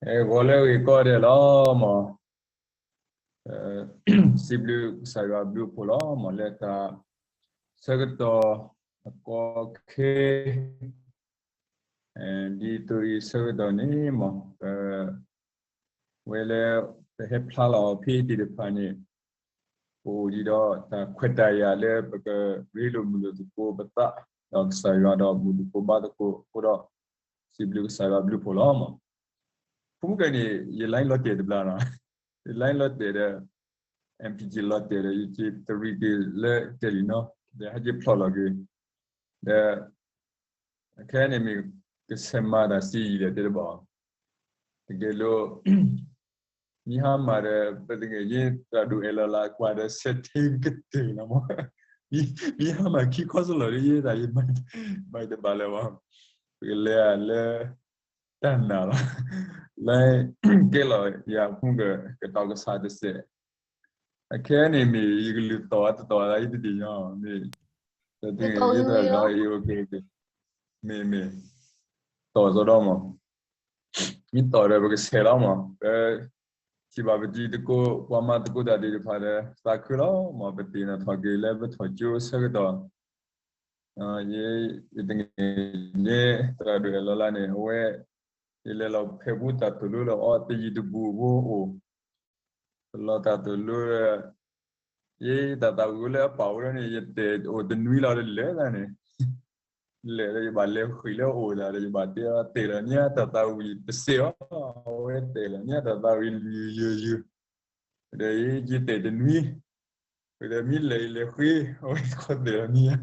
ဂီၤလၢအဂ့ၤကိးဂၤဒဲးလီၤမး, စံးဘျုးကစၢ်ယွၤဘျုးဖှိၣ်လီၤမး လၢတၢ်ဆၢကတီၢ် အကီခဲ ဒ်သိးအံၤဆၢကတီၢ်န့ၣ်မး ပဝဲလၢ ပဟဲဖျါလီၤအီၤဖဲသ့ၣ်တဖၣ်န့ၣ် ပအိၣ်ဒံးဒီးတၢ်ခွဲးတၢ်ယာ်လၢပကရ့လိာ်မုာ်လိာ်သကိးပသး ဒီးကစၢ်ယွၤဒီးဘူၣ်သကိးဘါသကိးအဃိဒီး စံးဘျုးကစၢ်ယွၤဘျုးဖှိၣ်လီၤမး. ဖုမုၢ်ကၢန့ၣ် ယ line လီၤတဲာ်တဘျီနီၤ, ယ line လီၤတဲာ်ဒီး MPG လီၤတဲာ်ဒီး ယက့ၤတရံးက့ၤလၢ Telenor ဒီးဟဲက့ၤဖျီၣ်လီၤက့ၤ ဒီး အခဲအံၤန့ၣ်မ့ၢ်ကဆဲးမၤတၢ်စ့ယံာ်ဒီးတဲတဘၣ်, တက့ၢ်လိာ် မ့ၢ်ဟါမၢ်ဒီး ပတဂ့ၤယ့ သရၣ်ဒိၣ်အဲၣ်လီၤလၢကွၢ်ဒီး ဆဲးထ့ကတၢၢ်လီၤမး, မ့ၢ်ဟါမၢ်ခံခီစလီၤဒီး ယဲဒၣ်ယမၤတဘၣ်လၢၤဘၣ်, ပကလဲၤလၢ တၢ်နာ်လီၤ, လၢကဲလီၤယၤဖုကတီၤကစၢ်တစဲး, အခဲအံၤန့ၣ်မ့ၢ် ယကလုၢ်သီၣ်အတတီၤသးယတဒံးညီ မ့ၢ် တဂ့ၤယ့ သရၣ်ဒိၣ် မ့ၢ် မ့ၢ် တီၣ်စီဒီမး, မ့ၢ်တီၣ်ဒီးပကဆဲးလီၤမး, ပထံၣ်ဘၣ်ပတံၤသကိး ပှၤမၤသကိးတၢ်သ့ၣ်တဖၣ်ဒီး သးခုလီၤမး, ပသ့ၣ်နီၣ်ထီၣ်က့ၤလၢပထီၣ်ကၠိအဆၢကတီၢ် ယ ယတဂ့ၤန့ၣ် သရၣ်ဒိၣ်အဲၣ်လီၤလၢန့ၣ် အဝဲ ယလဲၤလီၤဖဲးဘူးတၢ်သိၣ်လိလၢအီၤ တယံၤတဘူးအဖိအိၣ်, ပလီၢ်တၢ်သိၣ်လိဒီး ယတၢ်သးဝံၣ်လၢအပာ်အိၣ်ဒီးန့ၣ် ယတဲာ်အိၣ်တနွံလီၤဒီးလဲၤသးန့ၣ်, လဲၤဒီးယဘၣ်လဲၤဃ့ၢ်လၢအအိၣ်သးဒီး ယဘၣ်တဲအီၤ တဲာ်လီၤန့ၢ်တၢ်သးဝံၣ်တစဲးအီၤ, အဝဲတဲာ်လီၤန့ၢ်တၢ်သးဝံၣ်လွံၢ်ယဲၢ်ယဲၢ် ဒီးယတဲာ်တနွံ, ဒီးမ့ၢ်လဲၤအံၤလဲၤဃ့ အဝဲတခီတဲာ်လီၤန့ၢ်ယၤ,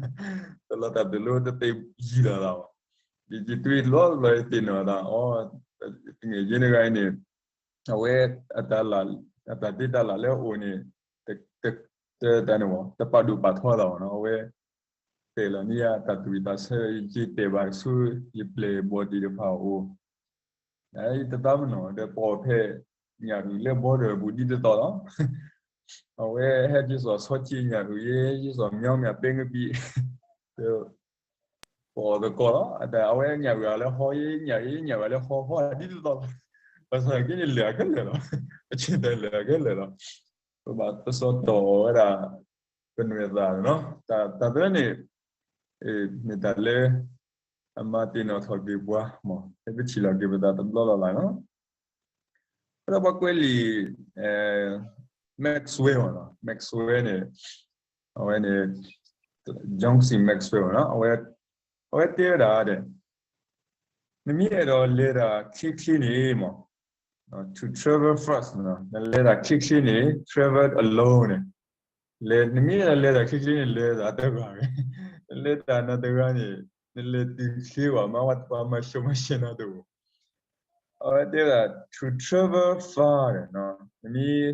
တလီၤတၢ်သိၣ်လိတသ့ယံာ်လီၤသးဘၣ်, ယတ့ၢ်လီၤလီၤယသ့ၣ်နီၣ်သးအီၤ, တဂ့ၤယဲန့ၣ်ဂၤအံၤန့ၣ် အဝဲ အတၢ်တ့တၢ်လၢ်လၢအအိၣ်န့ၣ် တ တ တန့ၣ်ဘၣ် တပာ်ဒိၣ်ပာ်ထီသးဘၣ်နီၤ, အဝဲ တဲာ်လီၤန့ၢ်ယၤတၢ်သူၣ်ဝံၣ်သးဆၢ ယက့ၤတဲာ်ဘၣ်ဆူယပျဲၢ်ဘီၣ်သ့ၣ်တဖၣ်အအိၣ်, ယတသးပ့ၤနီၣ်ဒီးပအီၣ်ဖဲညၣ်အုၣ်လၢ border အပူၤဒ်သိးသိးလီၤ, အဝဲဟဲက့ၤစိာ်ဆီဆံညၣ်အုၣ်ယဲ ယစိာ်မၠီမၠၣ်ပဲငပံး ဒီး ပအီၣ်သကိးလီၤ, အဝဲညၣ်အုၣ်အီၤလၢဟီယဲ ညၣ်အုၣ်ယဲ ညၣ်အုၣ်အီၤလၢဟီဟီဒ်သိးသိးလီၤ, ဘၣ်ဆၣ်သနာ်က့န့ၣ် လဲၤအခဲလၢာ်လီၤ, ပဆ့ၣ်တဲၤလဲၤအခဲလၢာ်လီၤ, ပဘၣ်တစိာ်တီၢ်အီၤဝဲဒၣ် ပနွဲၣ်သၣ်နီၤ, တၢ်သၢန့ၣ် မ့ၢ်တၢ်လၢ အမၤတ့ၢ်နီၣ်ထီၣ်က့ၤပှၤမး လၢပထံၣ်လီၤက့ၤပသးတဘျီလီၤလၢ်နီၤ, ဒီးပှၤကွဲးလံာ် Maxwell နီၤ, Maxwell န့ၣ် အဝဲန့ၣ် John C Maxwell နီၤ, အဝဲတဲဝဲဒၣ်ဒီး နမ့ၢ်အဲၣ်ဒိးလဲၤတၢ်ချ့ချ့န့ၣ် to travel fast နလဲၤတၢ်ချ့ချ့န့ၣ် travel alone န့ၣ်, လဲၤ နမ့ၢ်အဲၣ်ဒိးလဲၤတၢ်ချ့ချ့န့ၣ် လဲၤတၢ်တဂၤဝဲ, နလဲၤတၢ်နၤတဂၤန့ၣ် နလဲၤတုၤချ့ဘၣ် မ့ၢ်ဝဲပှၤမၤဆှဲမၤဆှဲနၤတအိၣ်, အဝဲတဲဝဲဒၣ် to travel far န့ၣ်, နမ့ၢ်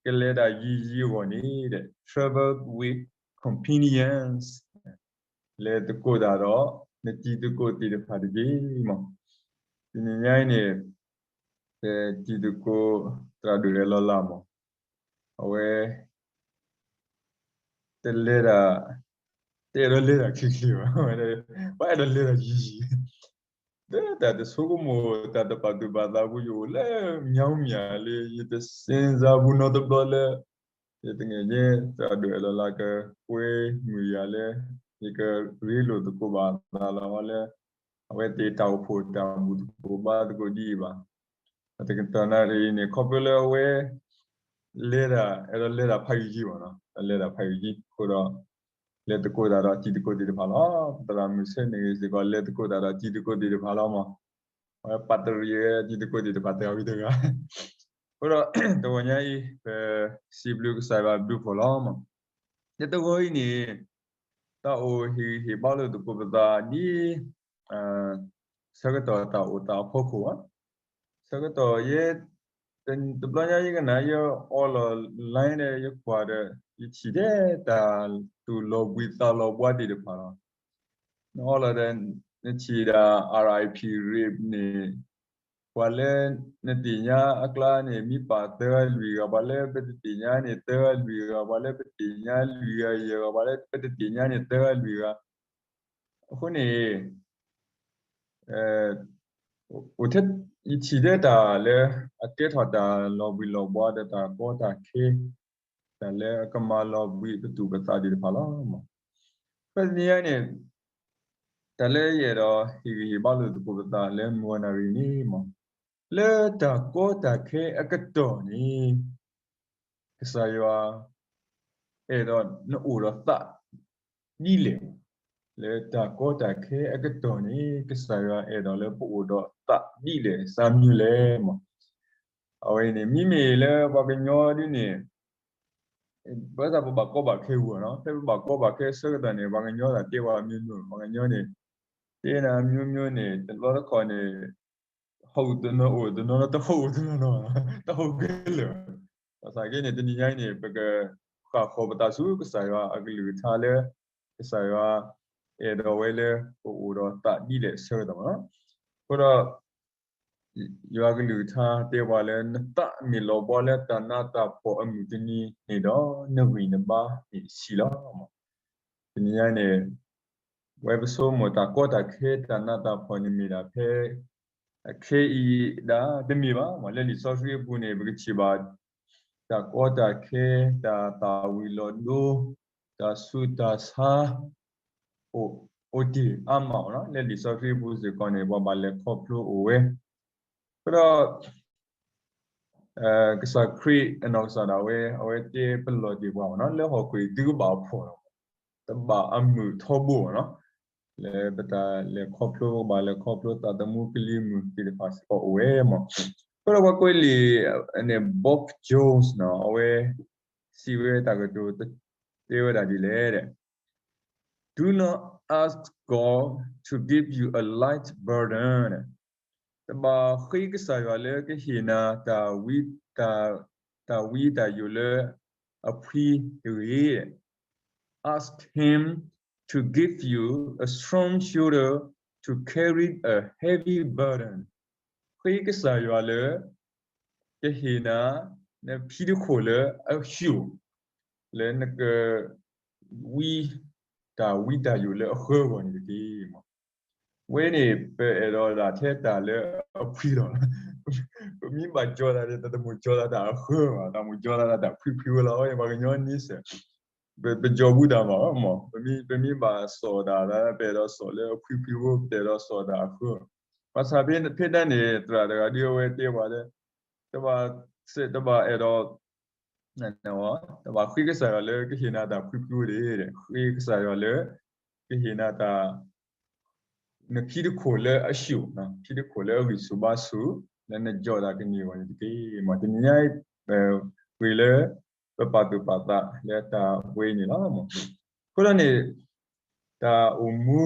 ကလဲၤတၢ်ယံာ်ယံာ်အဂီၢ်န့ၣ် travel with companions လဲၤသကိးတၢ်ဒီး နတံၤသကိးသ့ၣ်တဖၣ်တက့ၢ်မး, တနံၤညါအံၤန့ၣ် တံၤသကိးသရၣ်ဒိၣ်အဲၣ်လီၤလၢ်မး, အဝဲ တလဲၤတၢ် တအဲၣ်ဒိးလဲၤတၢ်ချ့ချ့ဘၣ်, ပှၤအဲၣ်ဒိးလဲၤတၢ်ယံာ်ယံာ်, တၢ်တဆိကမိၣ် တၢ်တပာ်သူၣ်ပာ်သးပူၤ ယအိၣ်လၢမၠီမၠၣ်လၢ ယတစ့စါပူၤနီတဘျီလၢ ယတဂ့ၤန့ၣ် သရၣ်ဒိၣ်အဲၣ်လီၤလၢ်ကကွဲမုာ်ယၤလၢ ယကရ့လိာ်သကိးဘၣ်သးလီၤလၢ အဝဲသ့ၣ်တၢ်အိၣ်ဖှိၣ်တၢ်ဘူၣ်သကိးဘါသကိးဒ်အံၤဘၣ်, တကတီၢ်နၣ်ရံၣ်အံၤန့ၣ် ခီဖျိလၢအဝဲ လဲၤတၢ် အဲၣ်ဒိးလဲၤတၢ်ဖးယံာ်ယံာ်ဘၣ်နီၤ, လဲၤတၢ်ဖးယံာ်ယံာ်အဃိဒီး လဲၤသကိးတၢ်ဒီးတံၤသကိးသ့ၣ်တဖၣ်လီၤ. သရၣ်မုၣ်ဆဲန့ၣ်ဂ့ၤစ့ၢ်ကီး လဲၤသကိးတၢ်ဒီးတံၤသကိးသ့ၣ်တဖၣ်လီၤမး, အဝဲပာ်တရံးဝဲတံၤသကိးသ့ၣ်တဖၣ်တဂၤဝံၤတဂၤ, အဃိဒီး တဂီၤညါအံၤ ပစံးဘျုးကစၢ်ယွၤဘျုးဖှိၣ်လီၤမး, တဂီၤအံၤန့ၣ် တၢ်အိၣ်ဟ့ၣ်ဂံၢ်ဟ့ၣ်ဘါလိာ်သကိးပသးဒ် ဆၢကတီၢ်တၢ်အိၣ်သးအဖီခိၣ်ဧါ, ဆၢကတီၢ်ယဲ တဘျီညါယကနၣ် ယအီလီၤ line ဒီး ယကွၢ်ဒီး ယထံၣ်ထဲတၢ်သူၣ်လီၤဘှံးသးလီၤဘှါသ့ၣ်တဖၣ်လီၤ. နအီလီၤဒီး နထံၣ်ဒၣ် R I P rip န့ၣ် ပှၤလၢနသ့ၣ်ညါအကျါန့ၣ် မ့ၢ်ပာ်သၢဂၤလွံၢ်ဂၤ, ပှၤလၢပတသ့ၣ်ညါန့ၣ် သၢဂၤလွံၢ်ဂၤ, ပှၤလၢပသ့ၣ်ညါလွံၢ်ဂၤယဲၢ်ဂၤ, ပှၤလၢပတသ့ၣ်ညါန့ၣ် သၢဂၤလွံၢ်ဂၤ, အဃိန့ၣ် အိၣ်ထဲယထံၣ်ထဲတၢ်လၢ အကဲထီၣ်တၢ်လီၤဘှံးလီၤဘှါဒီးတၢ်ကီတၢ်ခဲ, တၢ်လၢအကမၤလီၤဘှံးပသူၣ်ပသးသ့ၣ်တဖၣ်လီၤ. ဖဲတနံၤညါန့ၣ် တၢ်လၢယအဲၣ်ဒိးဟ့ၣ်ဂံၢ်ဟ့ၣ်ဘါလိာ်သကိးပသးလၢမုၢ်ဂီၤနၣ်ရံၣ်န့ၣ်မ့ၢ် လၢတၢ်ကီတၢ်ခဲအကတီၢ်န့ၣ် ကစၢ်ယွၤ အဲၣ်ဒိးနအိၣ်ဒီးသးဒ်လဲၣ်. လၢတၢ်ကီတၢ်ခဲအကတီၢ်န့ၣ် ကစၢ်ယွၤအဲၣ်ဒိးလၢပအိၣ်ဒီးသးဒ်လဲၣ် စၢ်မနုၤလဲၣ်မ့ၢ်. အဝဲန့ၣ် မ့မ့ၢ်လၢပှၤကညီဒ်န့ၣ် ဘၣ်ဆၣ်ပဘၣ်ကီဘၣ်ခဲဝံၤနီၤ, ဖဲပဘၣ်ကီဘၣ်ခဲအဆၢကတီၢ်န့ၣ် ပှၤကညီသ့ၣ်တဲပှၤအမျိုးမျိုး, ပှၤကညီန့ၣ် တဲနၤအမျိုးမျိုးန့ၣ် တဘျီတခီၣ်န့ၣ် ဟီၣ်တနီၤအိၣ်တနီၤနီၤ တဟီၣ်အိၣ်တနီၤနီၤ တဟီၣ်ကဲလၢာ်. ဘၣ်ဆၣ်က့န့ၣ် တနံၤညါအံၤန့ၣ် ပကဃၣ်ဃီၤပသးဆူကစၢ်ယွၤအကလုၢ်ကထါလၢ ကစၢ်ယွၤအဲၣ်ဒိးဝဲလၢပအိၣ်ဒီးသးဒ်လဲၣ်အဆၢကတီၢ်မ့ၢ်နီၤ. အဃိဒီး ယွၤကလုၢ်ကထါတဲပှၤလၢ နသးမ့ၢ်လီၤဘှါလၢတၢ်နးတၢ်ဖှီၣ်အမုၢ်တနံၤန့ၣ်ဒီး နဂံၢ်နဘါမ့ၢ်ဆံးလီၤ. တနံၤညါန့ၣ် ဝဲပဆိကမိၣ်တၢ်ကီတၢ်ခဲတၢ်နးတၢ်ဖှီၣ်န့ၣ်မ့ၢ်ဒၣ်ဖဲ အခဲအံၤဒၣ်တမ့ၢ်ဘၣ်. လၢလံာ်စီဆှံအပူၤန့ၣ် ပကထံၣ်ဘၣ် တၢ်ကီတၢ်ခဲ တၢ်သၣ်ဝံၤလီၤဒိ တၢ်ဆူးတၢ်ဆါ အိၣ်တ့ၢ်အါမးနီၤ. လၢလံာ်စီဆှံအပူၤစ့ၢ်ကီးန့ၣ် ပှၤဘၣ်လဲၤခီဖျိအိၣ်ဝဲ အဃိဒီး ကစၢ်ခရံာ်အနီၢ်ကစၢ်ဒၣ်ဝဲ အဝဲတဲပလီၢ်တ့ၢ်ပှၤမ့ၢ်နီၤ လၢဟီၣ်ခိၣ်အံၤသုကဘၣ်ဖှီၣ်လီၤ, တဘၣ်အမုာ်ထီဘိမ့ၢ်နီၤ. လၢပတၢ်လဲၤခီဖျိ ပကဘၣ်လဲၤခီဖျိသးသမူကလံၤမုၢ်သ့ၣ်တဖၣ်စ့ၢ်ကီးအိၣ်ဝဲမ့ၢ်. အဃိဒီးပှၤကွဲးလံာ်န့ၣ် Bob Jones နီၤ အဝဲစံးဝဲတၢ်ကတိၤ တဲဝဲဒၣ်ဒ်လဲၣ် Do not ask God to give you a light burden. တဘၣ်ဃ့ကစၢ်ယွၤလၢကဟ့ၣ်နၤ တၢ်ဝံတၢ်ယိာ်လၢအဖှံတဂ့ၤ. Ask Him to give you a strong shoulder to carry a heavy burden. ဃ့ကစၢ်ယွၤလၢ ကဟ့ၣ်နၤ နဖံးတခိၣ်လၢအဆူၣ် လၢနက ဝံ တၢ်ဝံတၢ်ယိာ်လၢအဃၢအဂီၢ်န့ၣ်တက့ၢ်မ့ၢ်. ဝဲန့ၣ် ပအဲၣ်ဒိးဒၣ်ထဲတၢ်လၢအဖှံလီၤ. ပမ့ၢ်ဘၣ်ကၠီၤသးန့ၣ် တၢ်တမိၣ်ကၠီၤသးတၢ်အဃၢဘၣ်, တၢ်မိၣ်ကၠီၤသးတၢ်ဖှံဖှံဝဲလီၤ. အဝဲန့ၣ် ပှၤကညီန့ဆၢၣ် ပကၠီၤဘူးတၢ်မးမ့ၢ်, ပမ့ၢ်ဘၣ်စိာ်တၢ် ပအဲၣ်ဒိးစိာ်လၢအဖှံဖှံဖိ, ပတအဲၣ်ဒိးစိာ်တၢ်အဃၢ. ဘၣ်ဆၣ်ဖဲတၢ်န့ၣ် သရၣ်တဂၤဒုးအဝဲတဲပှၤလၢ တဘၣ်စဲး တဘၣ်အဲၣ်ဒိး တဘၣ်ဃ့ကစၢ်ယွၤလၢကဟ့ၣ်နၤတၢ်ဖှံဖှံဖိဒၣ်, ဃ့ကစၢ်ယွၤလၢ ကဟ့ၣ်နၤတၢ် နဖံးတခိၣ်လၢအဆူၣ်, ဖံးတခိၣ်လၢအဂံၢ်ဆူၣ်ဘါဆူၣ် လၢနကၠီၤတၢ်ကန့ၢ်အဂီၢ်န့ၣ်တက့ၢ်မ့ၢ်. တနံၤညါအံၤ ပှ့ၤလၢ ပပာ်သူၣ်ပာ်သးလၢတၢ်ဝဲအံၤန့ၣ်လီၤ. အဃိဒီးန့ၣ် တၢ်အိၣ်မူ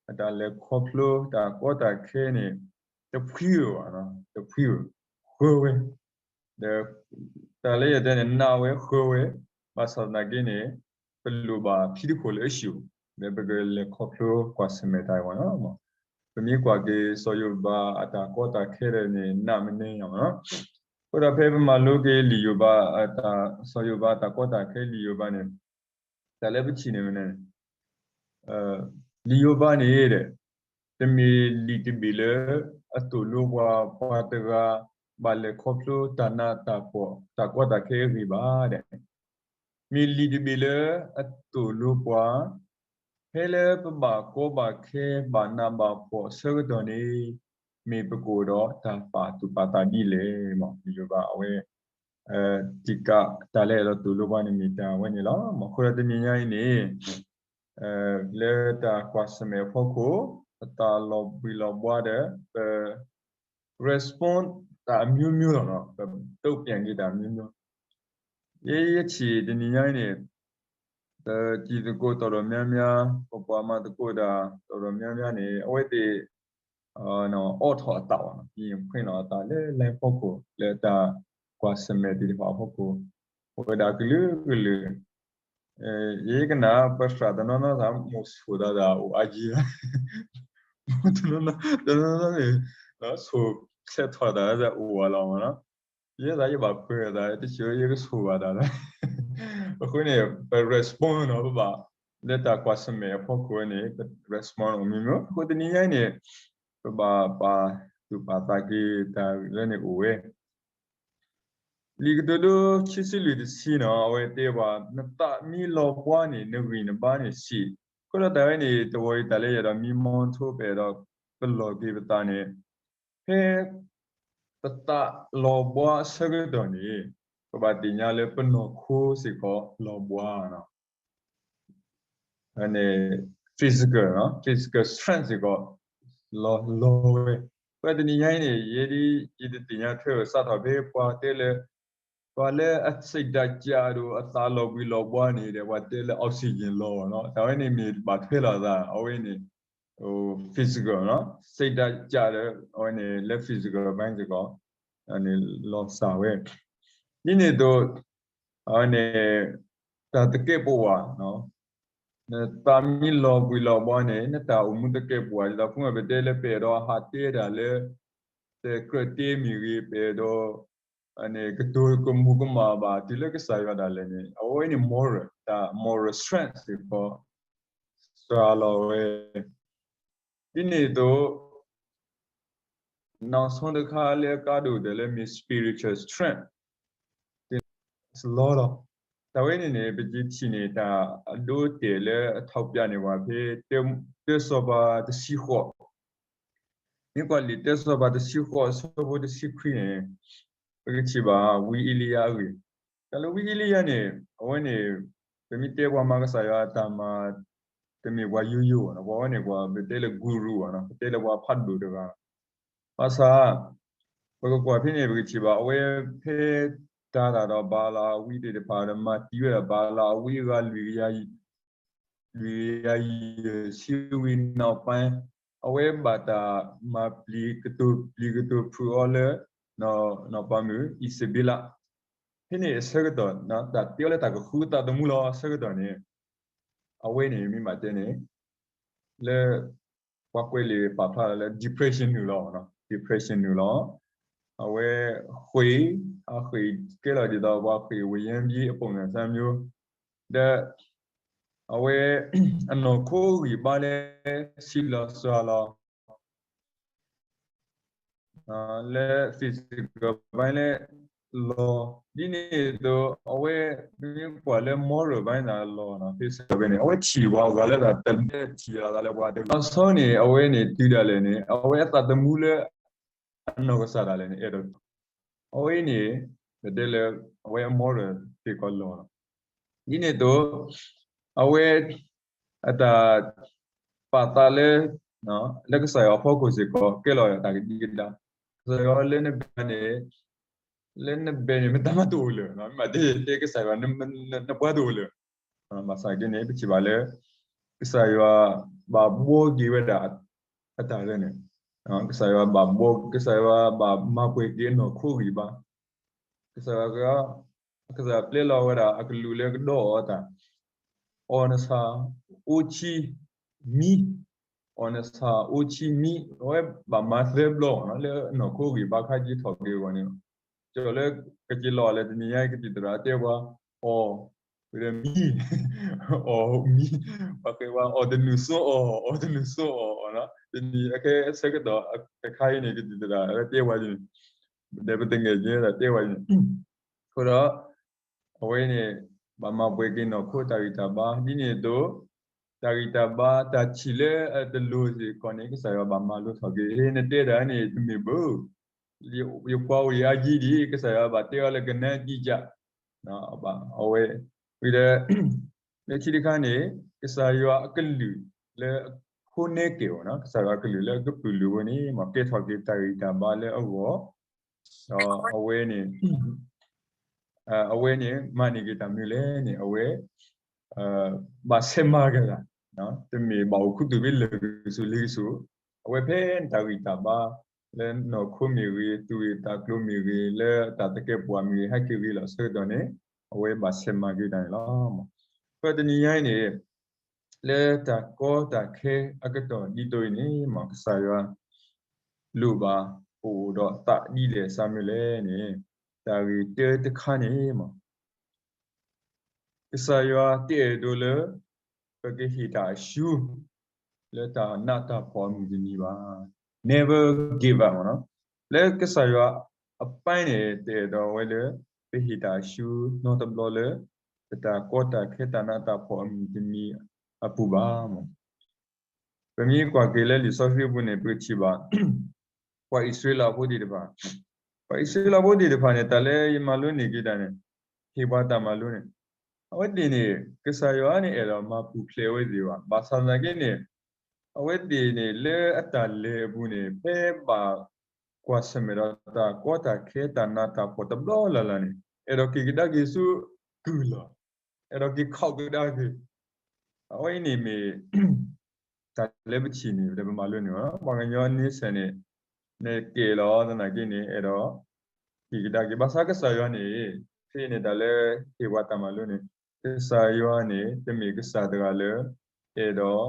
တၢ်လဲၤခီဖျိ တၢ်ကီတၢ်ခဲန့ၣ် တဖှံဧိၤဘၣ်, တဖှံဧိၤ, ဃၢဝဲ ဒီး တၢ်လၢယတဲန့ၣ် နးဝဲဃၢဝဲ, ဘၣ်ဆၣ်သနာ်က့န့ၣ် ပလိၣ်ဘၣ်ဖံးတခိၣ်လၢအဆူၣ် လၢပကလဲၤခီဖျိကွၢ်ဆၢၣ်မဲာ်တၢ်အဂီၢ်လီၤ. ပမ့ၢ်ကွၢ်က့ၤစီၤယိၤဘးအတၢ်ကီတၢ်ခဲဒီးန့ၣ် နးမနုၤညါမ့ၢ်နီၤ. အဃိဒီးဖဲပမၤလိက့ၤလံာ်ယိၤဘး စီၤယိၤဘးအတၢ်ကီတၢ်ခဲ လံာ်ယိၤဘးန့ၣ် တၢ်လၢပထံၣ်န့ၣ်မ့ၢ်န့ၣ် လံာ်ယိၤဘးန့ၣ် တမ့ၢ်လံာ်တဘ့ၣ်လၢ အသိၣ်လိပှၤ ပှၤတဂၤ ဘၣ်လဲၤခီဖျိတၢ်နးတၢ်ဖှီၣ် တၢ်ကီတၢ်ခဲအဂ့ၢ်ဘၣ်ဒီး မ့ၢ်လံာ်တဘ့ၣ်လၢ အသိၣ်လိပှၤ ဖဲလၢပဘၣ်ကီဘၣ်ခဲ ဘၣ်နးဘၣ်ဖှီၣ်အဆၢကတီၢ်န့ၣ် မ့ၢ်ပကအိၣ်ဒီးတၢ်ပာ်သူၣ်ပာ်သးဒ်လဲၣ်မ့ၢ်. လံာ်ယိၤဘးအဝဲ တံၢ်ကးတၢ်လၢအဲၣ်ဒိးသိၣ်လိပှၤန့ၣ်မ့ၢ်တၢ်ဝဲန့ၣ်လီၤ. အဃိဒီးတနံၤညါအံၤန့ၣ် လၢတၢ်ကွၢ်ဆၢၣ်မဲာ်အဖီခိၣ် ပတၢ်လီၤဘှံးလီၤဘှါဒီး ပ respond တၢ်အမျိုးမျိုးလီၤ, ပတုံ့ပြန်က့ၤတၢ်အမျိုးမျိုး. ယဲယထံၣ်တနံၤညါအံၤန့ၣ် ပတံၤသကိးတီၢ်တီၢ်များများ, ပပှၤမၤသကိးတၢ်တီၢ်တီၢ်များများန့ၣ် အဝဲသ့ၣ် အိးထီၣ်အသးဘၣ်, ယံၤဖှ့လီၤအသးလၢ line ဖီခိၣ် လၢတၢ်ကွၢ်ဆၢၣ်မဲာ်သ့ၣ်တဖၣ်အဖီခိၣ် အိၣ်ဝဲဒၣ်ကလုာ်ကလုာ်. ယကနၣ် ပသရၣ်တနီၤနီၤသး မိၣ်ဆိၣ်သးသးအိၣ်အါယံၤ, တနီၤနီၤန့ၣ် ဆိၣ်ဆဲးထီၣ်သးအိၣ်အလီၢ်မ့ၢ်နီၤ. ယဲသးယဘၣ်ပှဲၤသး တဆၢယကဆိၣ်ဘၣ်သးလီၤ. အဃိန့ၣ် ပ respond နီၤ ပဘၣ် လၢတၢ်ကွၢ်ဆၢၣ်မဲာ်အဖီခိၣ်န့ၣ် ပ respond အီၤမ့ၢ်မ့ၢ်. အဃိတနံၤညါအံၤန့ၣ် ပဘၣ်ပာ် သူၣ်ပာ်သးက့ၤတၢ်လၢန့ၣ်အိၣ်ဝဲ လံာ်ကတိၤဒိ ခံဆံလွံၢ်တဆံနီၤ အဝဲတဲပှၤ နသးမ့ၢ်လီၤဘှါန့ၣ် နဂံၢ်နဘါန့ၣ်ဆံး, အဃိဒီးတၢ်ဝဲန့ၣ် တဝီၤအံၤတၢ်လၢယအဲၣ်ဒိးမံမီထိ ပအဲၣ်ဒိးပလီၢ်က့ၤပသးန့ၣ် ဖဲ ပသးလီၤဘှါအဆၢကတီၢ်န့ၣ် ပဘၣ်သ့ၣ်ညါလၢပနီၢ်ခိစ့ၢ်ကီးလီၤဘှါနီၤ physical, physical strength စ့ၢ်ကီး လီၤလီၤဝဲ. ဖဲတနံၤညါအံၤန့ၣ် ယဲဒ် ယတသ့ၣ်ညါထွဲဘၣ်စးထီၣ်ဖဲပှၤတဲလၢ ပှၤလၢအစိတ်ဓာတ်ကျတယ် အသးလီၤဘှံးလီၤဘှါန့ၣ်ဒီး ပှၤတဲလၢ oxygen လီၤနီၤ တၢ်ဝဲန့ၣ်မ့ၢ်ဘၣ်ထွဲလိာ်သး အဝဲန့ၣ် physical နီၤ စိတ်ဓာတ်ကျတယ် အဝဲန့ၣ်လၢ physical ဘၣ်စ့ၢ်ကီး န့ၣ်လီၤစၢ်ဝဲ ဒ်န့ၣ်အသိး အဝဲန့ၣ် တၢ်သကဲးပဝး နသးမ့ၢ်လီၤဘှံးလီၤဘှါန့ၣ် နတၢ်အိၣ်မူသကဲးပဝး ဒ်သိးဖိမုၣ်ပတဲလၢ ပအဲၣ်ဒိးဟးတဲတၢ်လၢ တကြၢးတဲမ့ၢ်ဂ့ၤ ပအဲၣ်ဒိး ကတိၤကမူၤကမၣ်ဘၣ်တုၤလၢကစၢ်ယွၤဒၣ်လဲာ်န့ၣ် အဝဲန့ၣ် moral, တၢ် moral strength စ့ၢ်ကီး စှၤလီၤဝဲ ဒ်န့ၣ်အသိး နောက်ဆုံးတခါလၢအကါဒိၣ်ဒဲးလၢမ့ၢ် spiritual strength လီၤလီၤ. တၢ်ဝဲန့ၣ်န့ၣ် ပကထံၣ်န့ၢ်တၢ်အဒိအတဲာ်လၢအထီၣ်ပၠးန့ၢ်ပှၤဖဲ တၢစီၤပၤတဆံဃိး, မ့ၢ်ကွၢ်လံာ်တၢစီၤပၤတဆံဃိး အဆၢဖိတဆံခွံန့ၣ် ပကထံၣ်ဘၣ်ဝံအ့လံယၤအဂ့ၢ်, တၢ်လၢဝံအ့လံယၤန့ၣ် အဝဲန့ၣ် ပမ့ၢ်တဲပှၤမၤကစၢ်ယွၤတၢ်မၤ တမ့ၢ်ပှၤယိယိဘၣ်နီၤ, ပှၤဝဲန့ၣ် ပှၤပတဲလၢ guru ဘၣ်နီၤ, ပတဲလၢပှၤဖးဒိၣ်တဂၤ, ဘၣ်ဆၣ် ပကကွၢ်ဖဲန့ၣ် ပကထံၣ်ဘၣ် အဝဲဖဲတၢ်တၢ်ဒီးဘၤလးအဝံသ့ၣ်တဖၣ်ဒီး မၤတံၢ်ဝဲဒၣ်ဘၤလးအဝံအဂၤ လွံၢ်ကယၤယဲၢ်ဆံဝံၤ နောက်ပိုင်း အဝဲဘၣ်တၢ်မၤပျံၤ ကတိၤပျံၤကတိၤဖုးအီၤလၢ နီၢ်ပၤမုၣ်အံးစဘ့လး, ဖဲန့ၣ်အဆၢကတီၢ် တၢ်တဲအီၤလၢတၢ်ကဃုသးသမူလီၤအဆၢကတီၢ်န့ၣ် အဝဲန့ၣ်မ့ၢ်ဘၣ်တဲန့ၣ် လၢ ပှၤကွဲးလံာ်ပာ်ဖျါလၢ depression နုာ်လီၤ, depression နုာ်လီၤ, အဝဲဃ့ၢ်, အဃ့ၢ်ကဲလီၤဒ်သိးပှၤဃ့ၢ်ဝဲယဲၢ်ဘံအပူၤန့ၣ် သၢမျိုး, ဒီး အဝဲ အနီၢ်ခိဂံၢ်ဘါလၢ ဆံးလီၤစှၤလီၤ လၢ physical ဘၣ်လၢ လီၤ, ဒ်န့ၣ်အသိး အဝဲမ့ၢ်ကွၢ်လၢ moral ဘၣ်န့ၣ်လီၤ physical ဘၣ်န့ၣ် အဝဲထံၣ်ပှၤအဂၤလၢတၢ်တထံၣ်အသးလၢပှၤတဂၤ အဆီန့ၣ် အဝဲန့ၣ်တုၤဒၣ်လဲာ်န့ၣ် အဝဲအသးသမူလၢ အနီၢ်ကစၢ်ဒၣ်လဲာ်န့ၣ် အဲၣ်ဒိး အဝဲအံၤန့ၣ် ပတဲလၢ အဝဲအ moral စ့ၢ်ကီးလီၤ ဒ်န့ၣ်အသိး အဝဲ အတၢ်ပာ်သးလၢ လၢကစၢ်ယွၤအဖီခိၣ်စ့ၢ်ကီး ကဲလီၤတၢ်ကဒံကဒါ, ကစၢ်ယွၤလၢနဘဲန့ၣ် လၢနဘဲန့ၣ် မတၤမးတအိၣ်လၢၤ, မ့ၢ်တဲကစၢ်ယွၤ နပှၤတအိၣ်လၢၤ, ဘၣ်ဆၣ်က့န့ၣ် ပထံၣ်ဘၣ်လၢ ကစၢ်ယွၤဘၣ်ဘှီက့ၤဝဲဒၣ် အတၢ်လၢန့ၣ်, ကစၢ်ယွၤဘၣ်ဘှီ ကစၢ်ယွၤဘၣ်မၤပှဲၤက့ၤအနီၢ်ခိဂံၢ်ဘါ, ကစၢ်ယွၤ ကစၢ်ယွၤပျဲလီၤဝဲဒၣ်အကလူးလၢကဒီအီၤတၢ်, အီၣ်နဆၣ် အိၣ်ဆံမံ, အီၣ်နဆၣ် အိၣ်ဆံမံ, အဝဲဘၣ်မၤသၢဘျီ လၢအနီၢ်ခိဂံၢ်ဘါခါက့ၤထီၣ်က့ၤအဂီၢ်န့ၣ်, ကၠီၤလၢကက့ၤလီၤလၢတနံၤညါ ကသံၣ်သရၣ်တဲပှၤ အီၣ် ဝဲဒၣ်မံ, အီၣ်မံ, ပှၤဃဲၤပှၤအီၣ်တနုာ်စိအီၣ် အီၣ်တနုာ်စိအီၣ်, တနံၤအခဲအဆၢကတီၢ်တခါအံၤန့ၣ် ကသံၣ်သရၣ်တဲပှၤန့ၣ် ဒီးပတငဲၢ်ကဲဒၣ်တဲဝဲအံၤန့ၣ်, အဃိဒီး အဝဲန့ၣ် ဘၣ်မၤပှဲၤက့ၤနီၢ်ခိတၢ်ဂံၢ်တၢ်ဘါ ဒ်န့ၣ်အသိး တၢ်ဂံၢ်တၢ်ဘါ တၢ်ထံၣ်လၢအတလိၤစ့ၢ်ကီးန့ၣ် ကစၢ်ယွၤဘၣ်မၤလိထီၣ်က့ၤ နတဲဒၣ်န့ၣ် တမ့ၢ်ဘၣ် ယပှၤအိၣ်ယအါယံၤဒံး ကစၢ်ယွၤဘၣ်တဲအီၤလၢကနၣ်ကံကၠး, အဝဲ ဝံၤဒီး လၢခံတခါန့ၣ် ကစၢ်ယွၤအကလုၢ်လၢအခိၣ်နဲကဲၤအီၤ ကစၢ်ယွၤအကလုၢ်လၢအကပုာ်လုာ်ဝဲန့ၣ် မ့ၢ်ကဲထီၣ်က့ၤတၢ်ဂံၢ်တၢ်ဘါလၢအဂီၢ်, ဒီးအဝဲန့ၣ် အဝဲန့ၣ် မၤန့ၢ်က့ၤတၢ်မနုၤလဲၣ်န့ၣ် အဝဲ ဘၣ်ဆဲးမၤက့ၤတၢ်, တမ့ၢ်ဘၣ်အိၣ်ခူသူၣ်ဖဲလၢာ်ကစူၤလ့ကစူၤ, အဝဲဖဲတၢ်ဂံၢ်တၢ်ဘါ လၢနီၢ်ခိမ့ၢ်ဂ့ၤ, သူၣ်ဂ့ၤသးကျိၤမ့ၢ်ဂ့ၤ, လၢတၢ်သကဲးပဝးမ့ၢ်ဂ့ၤ ဟဲက့ၤဂ့ၤလီၤအဆၢကတီၢ်န့ၣ် အဝဲဘၣ်ဆဲးမၤက့ၤတၢ်န့ၣ်လီၤ. ဖဲတနံၤညါအံၤန့ၣ် လၢတၢ်ကီတၢ်ခဲအကတီၢ်ဒ်သိးအံၤန့ၣ် မ်ကစၢ်ယွၤ လိၣ်ဘၣ်ပအိၣ်ဒီးသးဒ်လဲၣ်စ့ၢ်မနုၤလဲၣ်န့ၣ် တၢ်ဂ့ၢ်တၢတခါန့ၣ် မ် ကစၢ်ယွၤတအဲၣ်ဒိးလၢ ပကဟ့ၣ်တၢ်အရှုံး လၢတၢ်နးတၢ်ဖှီၣ်အမုၢ်တနံၤဘၣ်. never give up မ့ၢ်နီၤ. လၢကစၢ်ယွၤအပၢ်န့ၣ် တအဲၣ်ဒိးဝဲလၢ ပဟ့ၣ်တၢ်အၡူနီတဘျီလၢ ပတၢ်ကီတၢ်ခဲတၢ်နးတၢ်ဖှီၣ်အမုၢ်တနံၤအပူၤဘၣ်မ့ၢ် ပမ့ၢ်ကွၢ်က့ၤလၢလံာ်စီဆှံအပူၤန့ၣ် ပကထံၣ်ဘၣ် ပှၤအံၣ်စရ့လးဖိသ့ၣ်တဖၣ်, ပှၤအံၣ်စရ့လးဖိသ့ၣ်တဖၣ်န့ၣ် တၢ်လၢယမၤလိန့ၢ်က့ၤတၢ်န့ၣ် ဟ့ၣ်ပှၤတၢ်မၤလိန့ၣ် အဝဲသ့ၣ်န့ၣ် ကစၢ်ယွၤန့ၣ် အဲၣ်ဒိးမၤပူၤဖျဲးအဝဲသ့ၣ်ဘၣ်. ဘၣ်ဆၣ်သနာ်က့န့ၣ် အဝဲသ့ၣ်န့ၣ် လၢအတၢ်လဲၤအပူၤန့ၣ် ဖဲဘၣ်ကွၢ်ဆၢၣ်မဲာ်ဒီးတၢ်ကီတၢ်ခဲတၢ်နးတၢ်ဖှီၣ်တဘျီလၢ်လၢ်န့ၣ် အဲၣ်ဒိးက့ၤကဒါက့ၤဆူကုၢ်လီၤ. အဲၣ်ဒိးက့ၤခီၣ်ကဒါက့ၤ အဝဲအံၤန့ၣ်မ့ၢ် တၢ်လၢပထံၣ်န့ၣ် ပမၤလိန့ၢ်အီၤ ပှၤကညီအန့ဆၢၣ်န့ၣ် နကဲလီၤသနာ်က့န့ၣ် အဲၣ်ဒိး က့ၤကဒါက့ၤ ဘၣ်ဆၣ်ကစၢ်ယွၤန့ၣ် ဖဲန့ၣ်တၢ်လၢဟ့ၣ်ပှၤတၢ်မၤလိန့ၣ် ကစၢ်ယွၤန့ၣ် တမ့ၢ်ကစၢ်တဂၤလၢ အဲၣ်ဒိး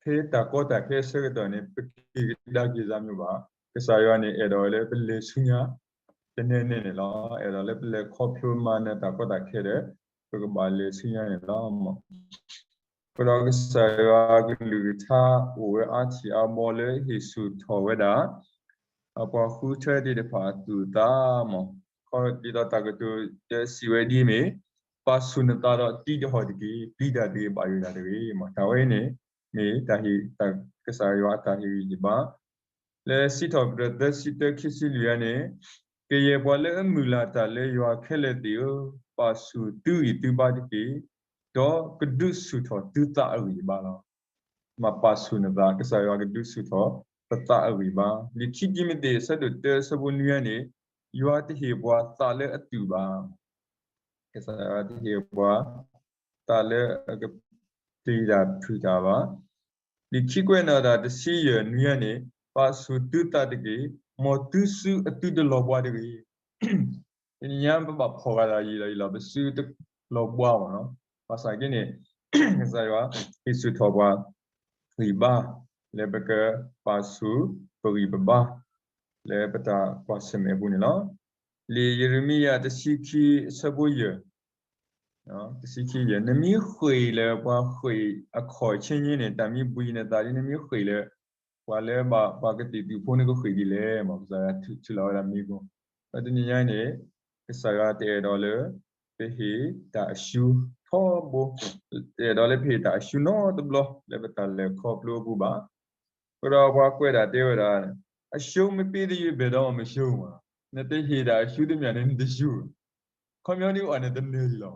ဖဲတၢ်ကီတၢ်ခဲအဆၢကတီၢ်န့ၣ် ပက့ၤကဒါက့ၤစၢ်မ့ၢ်ဘၣ်. ကစၢ်ယွၤန့ၣ် အဲၣ်ဒိးလၢပလဲၤဆူညါ တနဲနဲန့ၣ်လီၤ. အဲၣ်ဒိးလၢပလဲၤခီဖျိမၤနၢၤတၢ်ကီတၢ်ခဲဒီး ပကဘၣ်လဲၤဆူညါန့ၣ်လီၤ. အဃိဒီးကစၢ်ယွၤအကလုၢ်ကထါအိၣ်ဝဲအါထံၣ်အါဘီလၢဟ့ၣ်ဆူၣ်ထီၣ်ဝဲဒၣ် အပှၤဃုထၢသ့ၣ်တဖၣ်အသူၣ်အသးမ့ၢ် ခီဒ်သိးတၢ်ကတိၤတဲစံးဝဲဒ်အမ့ၢ် ပာ်ဆူၣ်နသးဒီးတံးတဟီၣ်တက့ၢ်, ပျံၤတၢ်တဂ့ၤ, ဘၣ်ယိၣ်တၢ်တဂ့ၤမ့ၢ် တၢ်ဝဲအံၤန့ၣ် မ့ၢ်တၢ်ဟ့ၣ် ကစၢ်ယွၤအတၢ်ဟ့ၣ်ဂံၢ်ဟ့ၣ်ဘါ လၢစံးထီၣ်ပတြၢၤသၢဆံတၢ ခံဆံလွံၢ်အံၤန့ၣ် ကယဲၢ်ပှၤလၢအမုၢ်လၢ်တၢ်လၢယွၤခဲလၢာ်သ့ၣ်ဧၢ, ပာ်ဆူၣ်သုဂံၢ်သုဘါတက့ၢ်, ဒီးကဒုးဆူၣ်ထီၣ်သုသးအဂံၢ်အဘါလီၤ. မၤပာ်ဆူၣ်နသး ကစၢ်ယွၤကဒုးဆူၣ်ထီၣ်ပသးအဂံၢ်အဘါ. လံာ်ခံတံၤမသ့း အဆၢဒိၣ်တၢ အဆၢဖိနွံအံၤန့ၣ် ယွၤတဟ့ၣ်ပှၤသးလၢအသူၣ်ဘၣ် ကစၢ်ယွၤတဟ့ၣ်ပှၤ သးလၢအကပျံၤတၢ်ဖုးတၢ်ဘၣ်. လံာ်ခံကွဲးနီၣ်တၢ်တဆံယဲၢ်နွံအံၤန့ၣ် ပာ်ဆူၣ်သုသးတက့ၢ်, မ်သုစုအသုတလီၤဘှါတဂ့ၤ. တနံၤညါပဘၣ်ဖီၣ်ဃာ်တၢ်ယံာ်လီၤယံာ်လီၤ ပစုတလီၤဘှါမ့ၢ်နီၤ. ဘၣ်ဆၣ်က့န့ၣ် ကစၢ်ယွၤ ဟ့ၣ်ဆူၣ်ထီၣ်ပှၤ ဂံၢ်ဘါ လၢပကပာ်ဆူၣ်ပဂံၢ်ပဘါ လၢပတၢ်ကွၢ်ဆၢၣ်မဲာ်အပူၤန့ၣ်လီၤ. လံာ်ယရမံယၤတဆံခံ အဆၢဖိယဲၢ် တဆံခံယဲၢ် နမ့ၢ်ဃ့ၢ်လၢပှၤဃ့ၢ်အခီၣ်ဆ့ည့န့ၣ် တၢ်မံဘှံးနသးဒ်နမ့ၢ်ဃ့ၢ်လၢ ပှၤလၢဘၣ်ပှၤကသံၣ်သူၣ်ဖိန့ၣ်ကဃ့ၢ်ဒ်လဲၣ်မ့ၢ် ကစၢ်ယွၤထုးလီၤဝဲဒၣ်မ့ၢ်ကီး ဒီးတနံၤညါအံၤန့ၣ် ကစၢ်ယွၤတအဲၣ်ဒိးလၢ ပဟ့ၣ်တၢ်အၡူထီဘိ တအဲၣ်ဒိးလၢပဟ့ၣ်တၢ်အၡူနီတဘျီ လၢပတၢ်လဲၤခီဖျိအပူၤဘၣ်. အဃိဒီးပှၤကွဲးဒၣ်တဲဝဲဒၣ် အရှုံးမပေးသရွေဘယ်တော့မရှုံးမ့ၢ် နတဟ့ၣ်တၢ်အရှုတမံၤန့ၣ် နတရှုံး ခီပညီဒ်အီၤန့ၣ်တနၢၤလီၤ.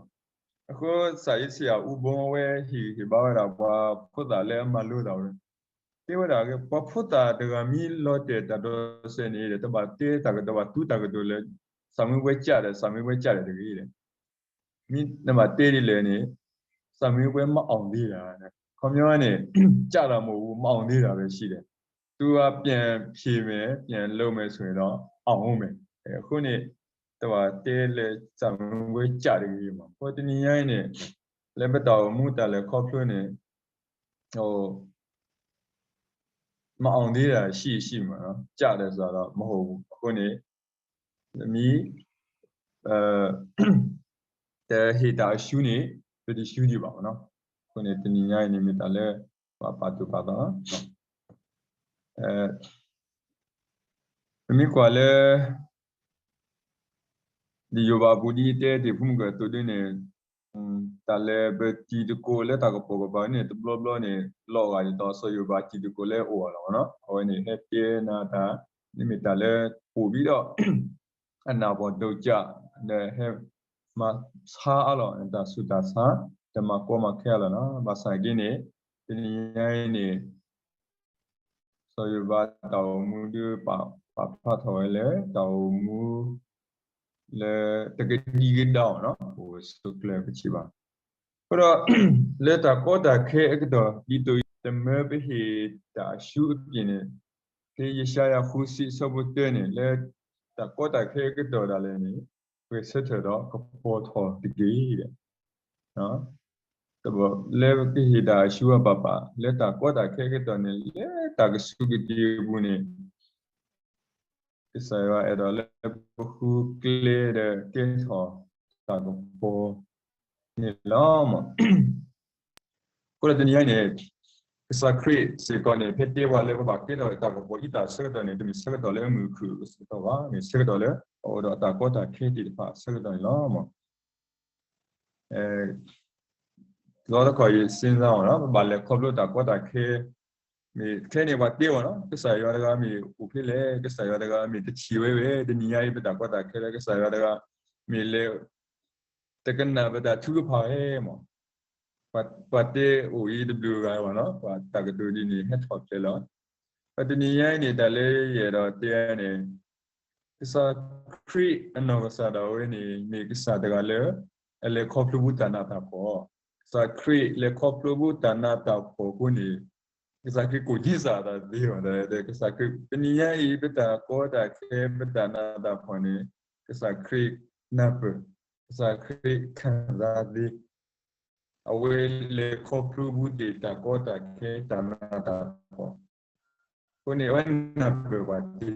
အဃိ စၢ်အ့စယၤအူဘိအဝဲဟ့ၣ်ဂံၢ်ဟ့ၣ်ဘါဝဲဒၣ်ပှၤဖိသၣ်လၢအမၤလိတၢ်ဝဲ တဲဝဲဒၣ် ပှၤဖိသၣ်တဂၤမ့ၢ်လီၤတဲာ်တၢ်ဒီးစဲးန့ၣ်ဒီး တဘၣ်တဲတၢ်ကတိၤဘၣ်သူတၢ်ကတိၤလၢ စၢ်မူဝဲကၢ်ဒီး စၢ်မူဝဲကၢ်ဒီးတဂ့ၤဒီး မ့ၢ်နဘၣ်တဲဒ်လဲၣ်န့ၣ် စၢ်မူဝဲမၤအီၣ်သ့ဒၣ် ခီပညီန့ၣ် ကၢ်ဒီးမ့ၢ်အူ မၤအီၣ်သ့ဒၣ်ဝဲဆံးဒီး သူအပျဲၢ်ဖံးမဲာ် ပျဲၢ်လိာ်မဲာ်ဆိၣ်ဒီး အီၣ်အိၣ်မဲာ် အဃိန့ၣ် တဘၣ်တဲလၢစၢ်မူဝဲကၢ်တဂ့ၤမး အဃိတနံၤညါအံၤန့ၣ် လၢပတၢ်အိၣ်မူတၢ်လဲၤခီဖျိန့ၣ် မၤအီၣ်သ့ဒၣ်ဆံးဆံးမး ကၢ်ဒီးစၢ်ဒီးမဟီၣ်ပူၤ အဃိန့ၣ် မ့ၢ် တဟ့ၣ်တၢ်အရှုန့ၣ် ပတရှုဒံးဘၣ်မးနီၤ. အဃိန့ၣ် တနံၤညါအံၤန့ၣ် မ့ၢ်တၢ်လၢ ပဘၣ်ပာ်သူၣ်ပာ်သးလီၤ. ပမ့ၢ်ကွၢ်လၢ လံာ်ယိၤဘးအပူၤဒ်တဲတ့ၢ် ဖိမုၣ်ကၢၢ်သိးဒ်န့ၣ် တၢ်လၢပတံၤသကိးလၢတၢ်ကပိာ်ကပၤန့ၣ် တဘျီဘျီန့ၣ် လီၤဂာ်ဒ်သိးစီၤယိၤဘးတံၤသကိးလၢအအိၣ်အီၤလီၤမးနီၤ. အဝဲန့ၣ်ဟဲတဲနၤတၢ် န့ၣ်မ့ၢ်တၢ်လၢပိာ်ဘံဒီး အနၢ်ပၢၢ်ဒိၣ်ကၢ် ဒီးဟဲမၤဆါအါလီၤ တၢ်ဆူးတၢ်ဆါ တမၤကီမၤခဲအါလီၤနီၤ. ဘၣ်ဆၣ်က့န့ၣ် တနံၤညါအံၤန့ၣ် စီၤယိၤဘးတၢ်အိၣ်မူဒုးပာ်ဖျါထီၣ်ဝဲလၢ တၢ်အိၣ်မူ လၢတကဒံကဒါအီၤနီၤ အိၣ်ဝဲဆိးကျၢၤပထံၣ်ဘၣ်. အဃိဒီး လၢတၢ်ကီတၢ်ခဲအကတီၢ် ဒ်သိးအံၤ တမၢပဟ့ၣ်တၢ်အရှုအပျ့ၤန့ၣ် ဖဲယၡါယၤဃုဆံအဆၢဖိတၢန့ၣ် လၢတၢ်ကီတၢ်ခဲအကတီၢ်ဒၣ်လဲာ်န့ၣ် ဂဲၤဆၢထၢၣ်ဒီးကပီၤထီၣ်တက့ၢ် လၢပကဟ့ၣ်တၢ်အရှုအပၢ်ပၢ် လၢတၢ်ကီတၢ်ခဲအကတီၢ်န့ၣ် လၢတၢ်ကစူၢ်ကတ့ၢ်အပူၤန့ၣ် ကစၢ်ယွၤအဲၣ်ဒိးလၢပဃုကျဲဒီးကဲထီၣ်တၢ်ကပီၤန့ၣ်လီၤ. အဃိဒီးတနံၤညါအံၤန့ၣ် ကစၢ်ခရံာ်စ့ၢ်ကီးန့ၣ် ဖဲတဲပှၤလၢပဘၣ်ကဲထီၣ်တၢ်ကပီၤအံသၣ်အဆၢကတီၢ်န့ၣ် တမ့ၢ်ဆၢကတီၢ်လၢအမုာ်ခုၣ်အဆၢကတီၢ်ဘၣ်, မ့ၢ်ဆၢကတီၢ်လၢ အအိၣ်ဒီးအတၢ်ကီတၢ်ခဲသ့ၣ်တဖၣ်အဆၢကတီၢ်န့ၣ်လီၤ. လီၤတခီၣ်အံၤ စ့ၢ်ကီး ပဘၣ်လဲၤခီဖျိတၢ်ကီတၢ်ခဲ, မ့ၢ်ခဲန့ၣ်ပှၤတဲအီၤလီၤ, ကစၢ်ယွၤတဂၤမ့ၢ်အိၣ်ဖဲလဲၣ်, ကစၢ်ယွၤတဂၤမ့ၢ်တထံၣ်ဝဲဝဲ, တနံၤညါအံၤပတၢ်ကီတၢ်ခဲလၢကစၢ်ယွၤတဂၤ မ့ၢ်လဲၤ တကနၣ်ပတၢ်ထုကဖၣ်ဝဲမး, ပှၤတဲအိၣ်အံၤတဘျုးဂၤဘၣ်နီၤ, ပှၤတၢ်ကတိၤဒ်န့ၣ် ဟဲထီၣ်ဖျဲးလီၤ. ပတနံၤညါအံၤန့ၣ် တၢ်လၢယအဲၣ်ဒိးတဲန့ၣ်, ကစၢ်ခရံာ်အနီၢ်ကစၢ်ဒၣ်ဝဲန့ၣ် မ့ၢ်ကစၢ်တဂၤလၢ အလဲၤခီဖျိဘူးတၢ်နးတၢ်ဖှီၣ်, ကစၢ်ခရံာ်လဲၤခီဖျိဘူးတၢ်နးတၢ်ဖှီၣ်အဃိန့ၣ်, ကစၢ်ခရံာ်ကိးက့ၤစၢ်အသးသ့ဘၣ်, ကစၢ်ခရံာ် တနံၤညါအံၤ ပတၢ်ကီတၢ်ခဲ ပတၢ်နးတၢ်ဖှီၣ်န့ၣ် ကစၢ်ခရံာ်နၢ်ပၢၢ်, ကစၢ်ခရံာ်ခံစားသ့, အဝဲလဲၤခီဖျိဘူးဒံးတၢ်ကီတၢ်ခဲတၢ်နးတၢ်ဖှီၣ်အဃိန့ၣ် အဝဲနၢ်ပၢၢ်ပှၤသ့, အဃိ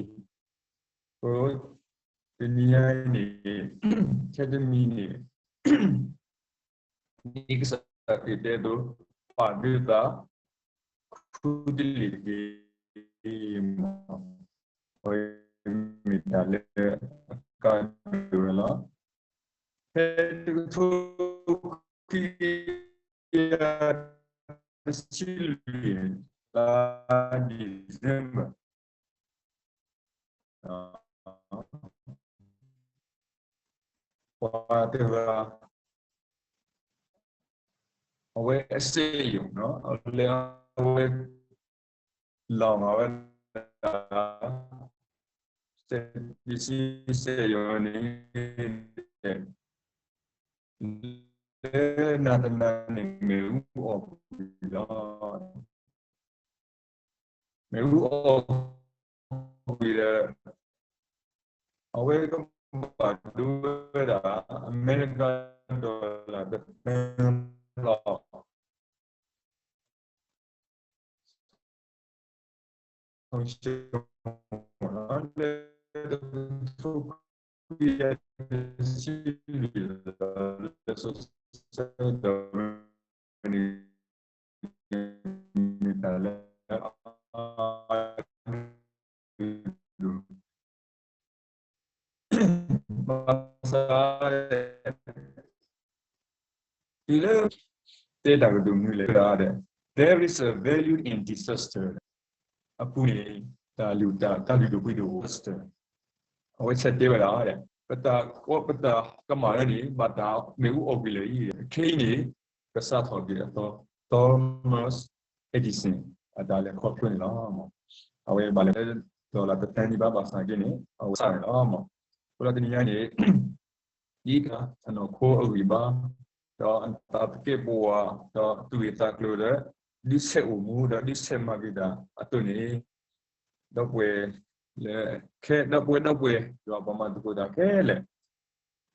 တနံၤညါအံၤန့ၣ် ခဲတမံၤန့ၣ် ဒ်ကစၢ်ခရံာ်တဲအသိး, ပာ်ဒုးသး ခူတလ့ၢ်တက့ၢ်, အဝဲမ့ၢ်တၢ်လၢအကါဒိၣ်ဝဲလီၤ. ဖဲတကထိခွံကယၤတဆံလွံၢ် လါ December ပှၤတဂၤ အဝဲအစက်ရုံ, လၢအဝဲ လီၤမၤဝဲဒၣ် စက်ပစ္စည်းစက်ရုံန့ၣ် လၢနၤတနၤန့ၣ် မ့ၣ်အူအီၣ်ကွံာ်လီၤ. မ့ၣ်အူအီၣ်ကွံာ်ဒီး အဝဲကဘၣ်ဒိဝဲဒၣ် အမဲရကၤ dollar တသၢလီၤ. လၢတကထိခွံကယၤတဆံလွံၢ် လၢ social မ့ၢ်တၢ်လၢ ဘၣ်ဆၣ် တုၤလၢ တဲတၢ်ကတိၤမနုၤလဲၣ်ဒီး there is a value in disaster အပူၤန့ၣ် တၢ်လုၢ်တၢ် တၢ်လုၢ်ဒိၣ်ပှ့ၤဒိၣ် disaster အဝဲဆဲးတဲဝဲဒၣ် ပတၢ်ကီ ပတၢ်ကမၣ်လၢန့ၣ် ဘၣ်တၢ်မ့ၣ်အူအီၣ်ကွံာ်လၢာ်အံၤ ခဲအံၤန့ၣ် ကစးထီၣ်က့ၤအသီ Thomas Edison အတၢ်လဲၤခီဖျိန့ၣ်လီၤ. အဝဲဘၣ်လဲၤ dollar တသၢန့ၣ်ဘၣ် ဘၣ်ဆၣ်က့န့ၣ် အဝဲစးန့ၣ်လီၤ. အဃိဒီးတနံၤညါန့ၣ် ဒ်တၢ်အနီၢ်ခိအဂံၢ်ဘါ ဒီးအတၢ်သကဲးပဝး ဒီးသူၣ်ဂ့ၢ်သးကျိၤဒီး ဒုးဆဲးအိၣ်မူ ဒီးဒုးဆဲးမၤက့ၤတၢ်အသိးန့ၣ် ဒီပုၢ်ဝဲၢ်လၢ ခဲ ဒီပုၢ်ဝဲၢ် ဒီပုၢ်ဝဲၢ် ယွၤပှၤမၤသကိးတၢ်ခဲလၢာ်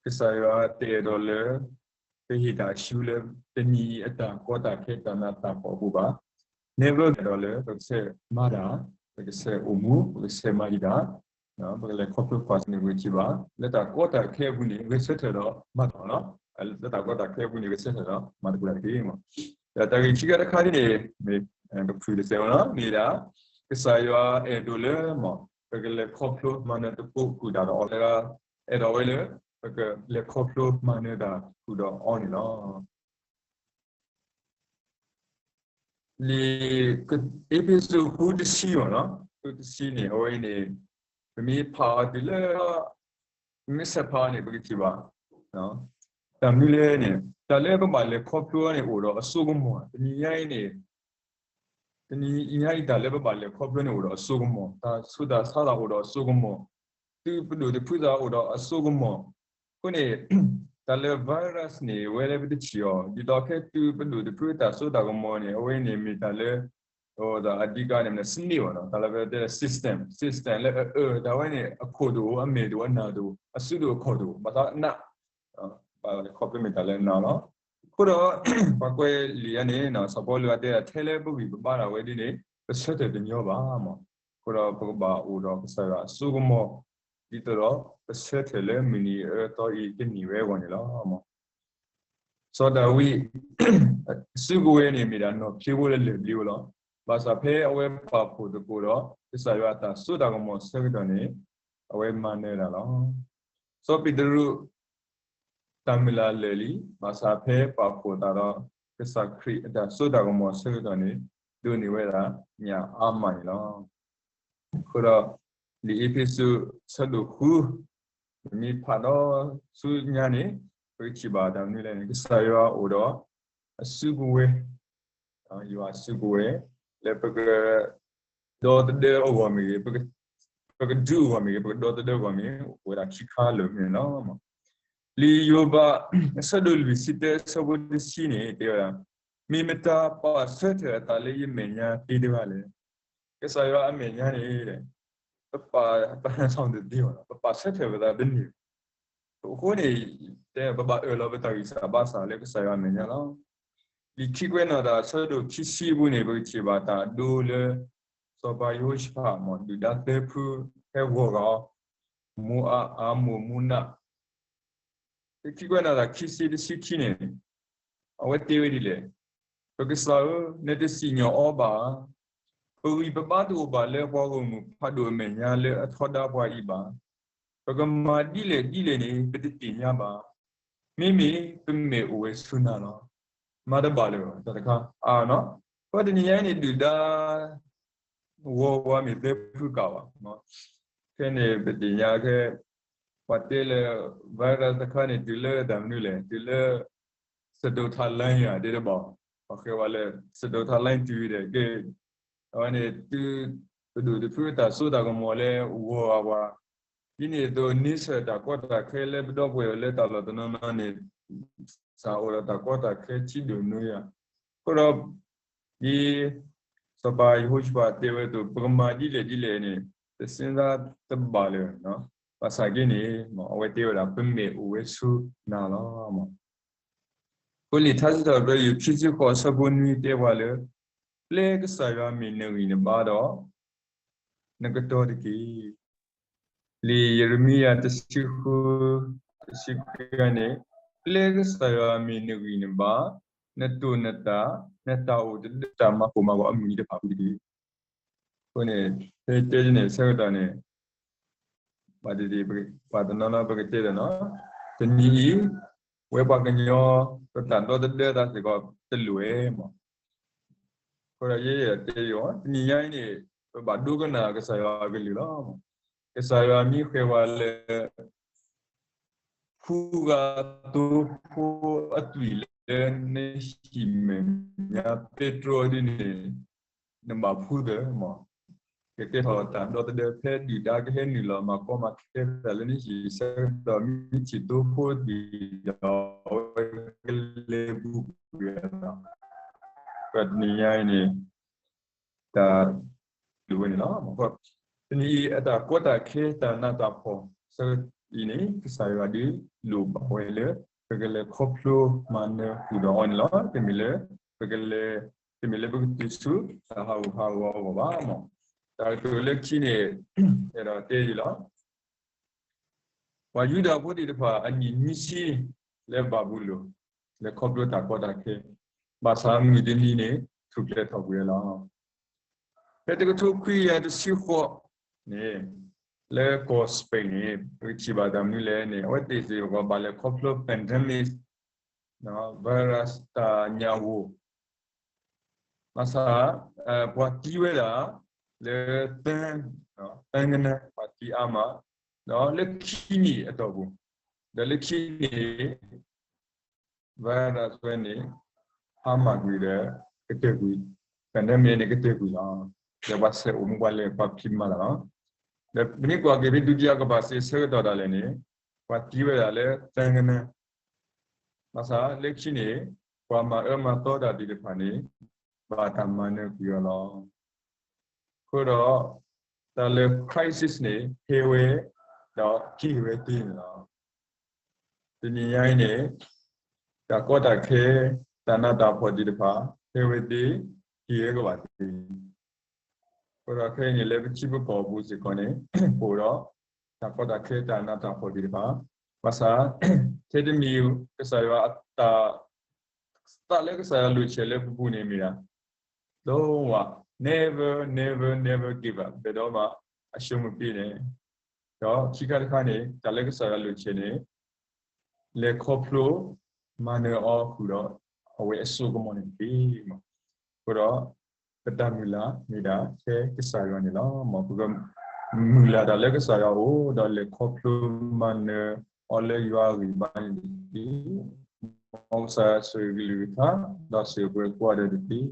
ကစၢ်ယွၤတအဲၣ်ဒိးလၢ ပဟ့ၣ်တၢ်ဆူလၢ တနံၤအံၤအတၢ်ကီတၢ်ခဲတၢ်နးတၢ်ဖှီၣ်အပူၤဘၣ်. Never အဲၣ်ဒိးလၢ ပကဆဲးမၤတၢ်, ပကဆဲးအိၣ်မူ, ပကဆဲးမၤက့ၤတၢ်, ပကလဲၤခီဖျိကွၢ်ဆၢၣ်န့ၣ်ဝံၤထံဘၣ်. လၢတၢ်ကီတၢ်ခဲအပူၤန့ၣ် ဂဲၤဆၢထၢၣ်ဒီးမၤတၢ်လီၤ. လၢတၢ်ကီတၢ်ခဲအပူၤန့ၣ် ဂဲၤဆၢထၢၣ်ဒီးမၤသကိးတၢ်တက့ၢ်. ဒီးတၢ်ဂ့ၢ်ခံခါတခါဒ်န့ၣ် မ့ၢ် ကဖုၣ်တစဲးမ့ၢ်နီၤ မ့ၢ်ဒၣ် ကစၢ်ယွၤအဲၣ်ဒိးလၢ ပကလဲၤခီဖျိမၤနၢၤသကိးဃုာ်တၢ်ဒီးအီၤလၢ အဲၣ်ဒိးဝဲလၢ ပကလဲၤခီဖျိမၤနၢၤတၢ်ဃုာ်ဒီးအီၤန့ၣ်လီၤ. လံာ်အ့းဖ့းစူး အခိၣ်တဆံမ့ၢ်နီၤ အခိၣ်တဆံန့ၣ် အဝဲအံၤန့ၣ် ပမ့ၢ်ဖးအီၤတုၤလၢ ပမ့ၢ်ဆဲးဖးအီၤန့ၣ် ပကထံၣ်ဘၣ် တၢ်မနုၤလဲၣ်န့ၣ် တၢ်လၢပဘၣ်လဲၤခီဖျိန့ၣ် အိၣ်ဒီးအစိကမီၤ တနံၤညါအံၤန့ၣ် တနံၤညါအံၤတၢ်လၢပဘၣ်လဲၤခီဖျိန့ၣ် အိၣ်ဒီးအစိကမီၤ, တၢ်ဆူးတၢ်ဆါသးအိၣ်ဒီးအစိကမီၤ, သုးပဒိၣ်တဖုသးအိၣ်ဒီးအစိကမီၤ, အဃိန့ၣ် တၢ်လၢ virus န့ၣ် အဝဲလၢပတထံၣ်အီၤ ဒ်သိးခဲသုးပဒိၣ်တဖုတၢ်စိတၢ်ကမီၤန့ၣ် အဝဲန့ၣ်မ့ၢ်တၢ်လၢ အဓိကန့ၣ် စနစ် ဘၣ်နီၤ တၢ်လၢပတဲ system, system လၢအအၢ တၢ်ဝဲန့ၣ် အခိၣ်တအိၣ် အမဲာ်တအိၣ် အနၢ်တအိၣ် အစုတအိၣ်အခီၣ်တအိၣ် ဘၣ်သးနး ဘၣ်လဲၤခီဖျိမ့ၢ်တၢ်လၢနးလီၤ. အဃိဒီး ပှၤကွဲးလံာ်အံၤန့ၣ် စီၤပီလူးအတဲဒၣ် ထဲလၢပဂံၢ်ပဘါဒၣ်ဝဲဒ်န့ၣ် ပဆၢထၢၣ်တညီဘၣ်မး. အဃိဒီးပကဘၣ်အိၣ်ဒီးကစၢ်ယွၤအစိကမီၤ ဒ်သိးဒီး ပဆၢထၢၣ်လၢမုၢ်နံၤအၢသီအံၤတနံၤဝဲအဂီၢ်န့ၣ်လီၤ. စီၤဒၤဝံး စုကဝဲၤန့ၣ် မ့ၢ်ဒၣ်နီၢ်ဖျ့ဖိလၢလၢၢ်ဘျ့ဖိလီၤ. ဘၣ်ဆၣ်ဖဲအဝဲပာ်ဖှိၣ်သကိးဒီး ကစၢ်ယွၤအတၢ်စိတၢ်ကမီၤအဆၢကတီၢ်န့ၣ် အဝဲမၤနၢၤတၢ်လီၤ. စီၤပ့းတရူး တၢ်မုၢ်လၢ်လၢာ်လံ, ဘၣ်ဆၣ်ဖဲပာ်ဖှိၣ်သးဒီး ကစၢ်ခရံာ်အတၢ်စိတၢ်ကမီၤအဆၢကတီၢ်န့ၣ် ဒိးန့ၢ်ဝဲဒၣ်ညၣ်အါမးန့ၣ်လီၤ. အဃိဒီး လံာ်အ့းဖ့းစူး အဆၢဒိၣ်ဃု ပမ့ၢ်ဖးဒီးဆူညါန့ၣ် ပကထံၣ်ဘၣ်တၢ်မနုၤလဲၣ်န့ၣ် ကစၢ်ယွၤအိၣ်ဒီးအစုကဝဲၤ, ယွၤအစုကဝဲၤ လၢပက ဒီသဒၢအဂီၢ်မ့ၢ်ဂ့ၤ, ပကဒုးအဂီၢ်မ့ၢ်ဂ့ၤ, ပကဒီသဒၢအဂီၢ်မ့ၢ်ဂ့ၤ, အိၣ်ဝဲဒၣ်ခံခါလၢာ်န့ၣ်လီၤ. လံာ်ယိၤဘး အဆၢဒိၣ်လွံၢ်ဆံတၢ အဆၢဖိတဆံန့ၣ် တဲဝဲဒၣ်, မ့ၢ်မတၤပာ်ဆၢထၢၣ်အသးလၢယမဲာ်ညါသ့တဂၤလဲၣ်. ကစၢ်ယွၤအမဲာ်ညါန့ၣ် ပပာ်ပသးတသ့ဘၣ်, ပပာ်ဆၢထၢၣ်ပသးတန့ၢ်ဘၣ်. အဃိန့ၣ် တဲပဘၣ်အၢၣ်လီၤပတၢ်ဂံၢ်စၢ်ဘါစၢ်လၢကစၢ်ယွၤအမဲာ်ညါလီၤ. လံာ်ခံကွဲးနီၣ်တၢ် အဆၢဒိၣ်ခံဆံအပူၤန့ၣ် ပကထံၣ်ဘၣ်တၢ်ဒိလၢ စီၤပၤယဟိၤၡဖး မ်ဒုၣ်ဒါသၢဖုဟဲဂီၤဂာ်အီၤ, မိၤအး, အၤမိၣ်, မူနး. လံာ်ခံကွဲးနီၣ်တၢ်ခံဆံတဆံခံန့ၣ် အဝဲတဲဝဲဒ်လဲၣ်, ပကစၢ်ဧၢ, နတစံၣ်ညီၣ်အီၤဘၣ်ဧါ. ပဂံၢ်ပဘါတအိၣ်ဘၣ်လၢပှၤဂီၢ်မုၢ်ဖးဒိၣ်အမဲာ်ညါလၢအထီဒါပှၤအံၤဘၣ်. ပကမၤဒ်လဲၣ်ဒ်လဲၣ်န့ၣ် ပတသ့ၣ်ညါဘၣ်. မ့မ့ၢ်ပမဲာ်အိၣ်ဝဲဆူနၤလီၤ. မၤတဘၣ်လၢၤဘၣ် တၢ်တခါအါနီၤ. အဃိတနံၤညါအံၤန့ၣ် ဒုၣ်ဒါ ဂီၤဝါမ့ၢ်သၢဖုကးဘၣ်. ခဲန့ၣ် ပသ့ၣ်ညါခဲ ပှၤတဲလၢ virus တခါန့ၣ် တုၤလၢတၢ်မနုၤလဲၣ်, တုၤလၢ စဒိးထးလါယၤဒ်တဘၣ်, ပှၤဃဲၤဝဲလၢ စဒိးထးလါတုၤဒီး ကဲ အဝဲန့ၣ် တုၤပဒိၣ်တဖုတၢ်စိတၢ်ကမီၤလၢဂီၤဂာ်ပှၤ, ဒ်န့ၣ်အသိး န့ဆၢၣ်တၢ်ကီတၢ်ခဲလၢပဒီပုၢ်ဝဲၢ်လၢတၢ်လီၢ်တနီၤနီၤန့ၣ် စ့ၢ်အိၣ်ဒီးတၢ်ကီတၢ်ခဲထံဒိၣ်နိယၤ. အဃိဒီး ဒ် စီၤပၤယဟိၤၡဖးတဲဝဲအသိး ပကမၤဒ်လဲၣ်ဒ်လဲၣ်န့ၣ် တစ့ၢ်တဘၣ်လၢၤ. ဘၣ်ဆၣ်က့န့ၣ် အဝဲတဲဝဲဒၣ် ပမဲာ်အိၣ်ဝဲဆူနၤလီၤ. အဃိလံာ်ထါစံးထီၣ်ပတြၢၤ ယုၢ်ခံဆံဃိး အဆၢဖိနွံတဲပှၤလၢ ပျဲကစၢ်ယွၤမ့ၢ်နဂံၢ်နဘါဒီး နကတီၤတက့ၢ်. လံာ်ယရမံယၤတဆံဃု တဆံခွံန့ၣ် ပျဲကစၢ်ယွၤမ့ၢ်နဂံၢ်နဘါ, နတိာ်နသး, နတၢ်အိၣ်တဒၢတၢ်မၤကိၢ်မၤဂီၤအမုၢ်နံၤတဖၣ်အပူၤတက့ၢ်. အဃိန့ၣ် ဖဲတဲန့ၣ်ဆၢကတီၢ်န့ၣ် ဘၣ်တဒံး ပှၤတနီၤနီၤပကတဲဒီးနီၤ, တနံၤအံၤ ဝဲပှၤကညီ ပတၢ်ဒီသဒၢသးစ့ၢ်ကီးတလိၣ်ဝဲမး. အဃိဒီးယဲယတဲယီၤ တနံၤညါအံၤန့ၣ် ပဘၣ်ဒိကနၣ်ကစၢ်ယွၤအကလုၢ်လီၤ. ကစၢ်ယွၤမ့ၢ်ဃဲၤဝဲလၢ ဖှူဂၤသိဖိအသွံၣ်လၢနဟံၣ်မဲာ်ညါ ပဲတြီဒ်န့ၣ် နဘၣ်ဖှူသၢမး. ကကဲထီၣ်တၢ်ဒီသဒၢဖဲဒုၣ်ဒါကဟဲနုာ်လီၤမၤကီမၤခဲတၢ်လၢနဟံၣ်ဆၢကတီၢ် မ့ၢ်ထံၣ်သိဖိသွံၣ်ဒီး အဝဲကလဲၤပူၤကွံာ်အသး, တနံၤညါအံၤန့ၣ် တၢ် လိၣ်ဝဲန့ၣ်လီၤ. တနံၤအံၤ အတၢ်ကီတၢ်ခဲတၢ်နးတၢ်ဖှီၣ်ဆၢအံၤန့ၣ် ကစၢ်ယွၤဒုးလိၣ်ဘၣ်ဝဲလၢ ပကလဲၤခီဖျိမၤနၢၤဃုာ်ဒီးအီၤန့ၣ်လီၤ. တမ့ၢ်လၢ ပကလဲၤ တမ့ၢ်လၢပကတုၤဆူတၢ်ဟးဂူာ်ဟးဂီၤအဂီၢ်ဘၣ်မး. တၢ်ကတိၤလၢခံန့ၣ် အဲၣ်ဒိးတဲဒ်လီၤ. ပှၤယူဒၤဖိသ့ၣ်တဖၣ်အနံၣ်နွံဆံ လၢဘၤဘူလိၣ် လဲၤခီဖျိတၢ်ကီတၢ်ခဲ, ဘၣ်ဆၣ်မုၢ်တနံၤန့ၣ် ထူၣ်ဖျဲးထီၣ်ကွံာ်ဝဲလီၤ. ဖဲတကထိခွံကယၤတဆံဃိးန့ၣ် လၢကီၢ် Spain န့ၣ် ပကထံၣ်ဘၣ်တၢ်မနုၤလဲၣ်န့ၣ် အဝဲသ့ၣ်စ့ၢ်ကီးဘၣ်လဲၤခီဖျိ pandemic virus တၢ်ညၣ်ဂိၢ် ဘၣ်ဆၣ် ပှၤသံဝဲဒၣ် လၢ သန်း သန်းကနန်း ပှၤသံအါမး, ဒီးလၢခံနံၣ်အတီၢ်ပူၤ, ဒီးလၢခံနံၣ် virus ဝဲန့ၣ် ဟါမၢ်ကွံာ်ဒီး ကတၢၢ်ကွံာ်, pandemic န့ၣ် ကတၢၢ်ကွံာ်လီၤ. ဒီးပှၤဆဲးအိၣ်မူပှၤလဲၤပှၤဖံးမၤတၢ်လီၤ. ဒီးပမ့ၢ်ကွၢ်က့ၤဖဲ ဒုတိယကမ္ဘာစစ် ဆၢကတီၢ်ဒၣ်လဲာ်န့ၣ် ပှၤသံဝဲဒၣ်လၢ သန်းကနန်း ဘၣ်ဆၣ်လၢခံန့ၣ် ပှၤမၤအၢမၤသီတၢ်သ့ၣ်တဖၣ်န့ၣ် ဘၣ်တၢ်မၤနၢၤကွံာ်အီၤလီၤ. အဃိဒီး တၢ်လၢ crisis န့ၣ် ဟဲဝဲ ဒီးက့ၤဝဲသ့န့ၣ်လီၤ. တနံၤညါအံၤန့ၣ် တၢ်ကီတၢ်ခဲ တၢ်နးတၢ်ဖှီၣ်သ့ၣ်တဖၣ် ဟဲဝဲသ့ က့ၤဝဲကဘၣ်သ့ အဃိဒီးခဲအံၤန့ၣ် လၢပထံပကီၢ်ပူၤစ့ၢ်ကီးန့ၣ် ပအိၣ်ဒီး တၢ်ကီတၢ်ခဲ တၢ်နးတၢ်ဖှီၣ်သ့ၣ်တဖၣ်, ဘၣ်ဆၣ် ထဲတမံၤ ကစၢ်ယွၤအတၢ် သးလၢကစၢ်ယွၤလိၣ်ဆဲးလၢပပူၤန့ၣ်မ့ၢ်ဒၣ် လုံးဝ never, never, never give up ဘယ်တော့မှ အရှုံးမပေးနဲ့. ဒီးခံခါတခါန့ၣ် တၢ်လၢကစၢ်ယွၤအလိၣ်ဆဲးန့ၣ် လဲၤခီဖျိမၤနၢၤအီၤဃုာ်ဒီး အဝဲအစိကမီၤန့ၣ်တက့ၢ်. အဃိဒီး ပတၢ်မုၢ်လၢ်မ့ၢ်ဒၣ်ထဲကစၢ်ယွၤန့ၣ်လီၤ. မ်ပကမုၢ်လၢ်တၢ်လၢကစၢ်ယွၤအအိၣ်ဒီးလဲၤခီဖျိမၤနၢၤအီၤလၢယွၤအဂံၢ်ဘါန့ၣ်တက့ၢ်. မ်ကစၢ်ယွၤဆိၣ်ဂ့ၤကလုၢ်ကထါ ဒီးဆိၣ်ဂ့ၤပှၤကိးဂၤဒဲးတက့ၢ်.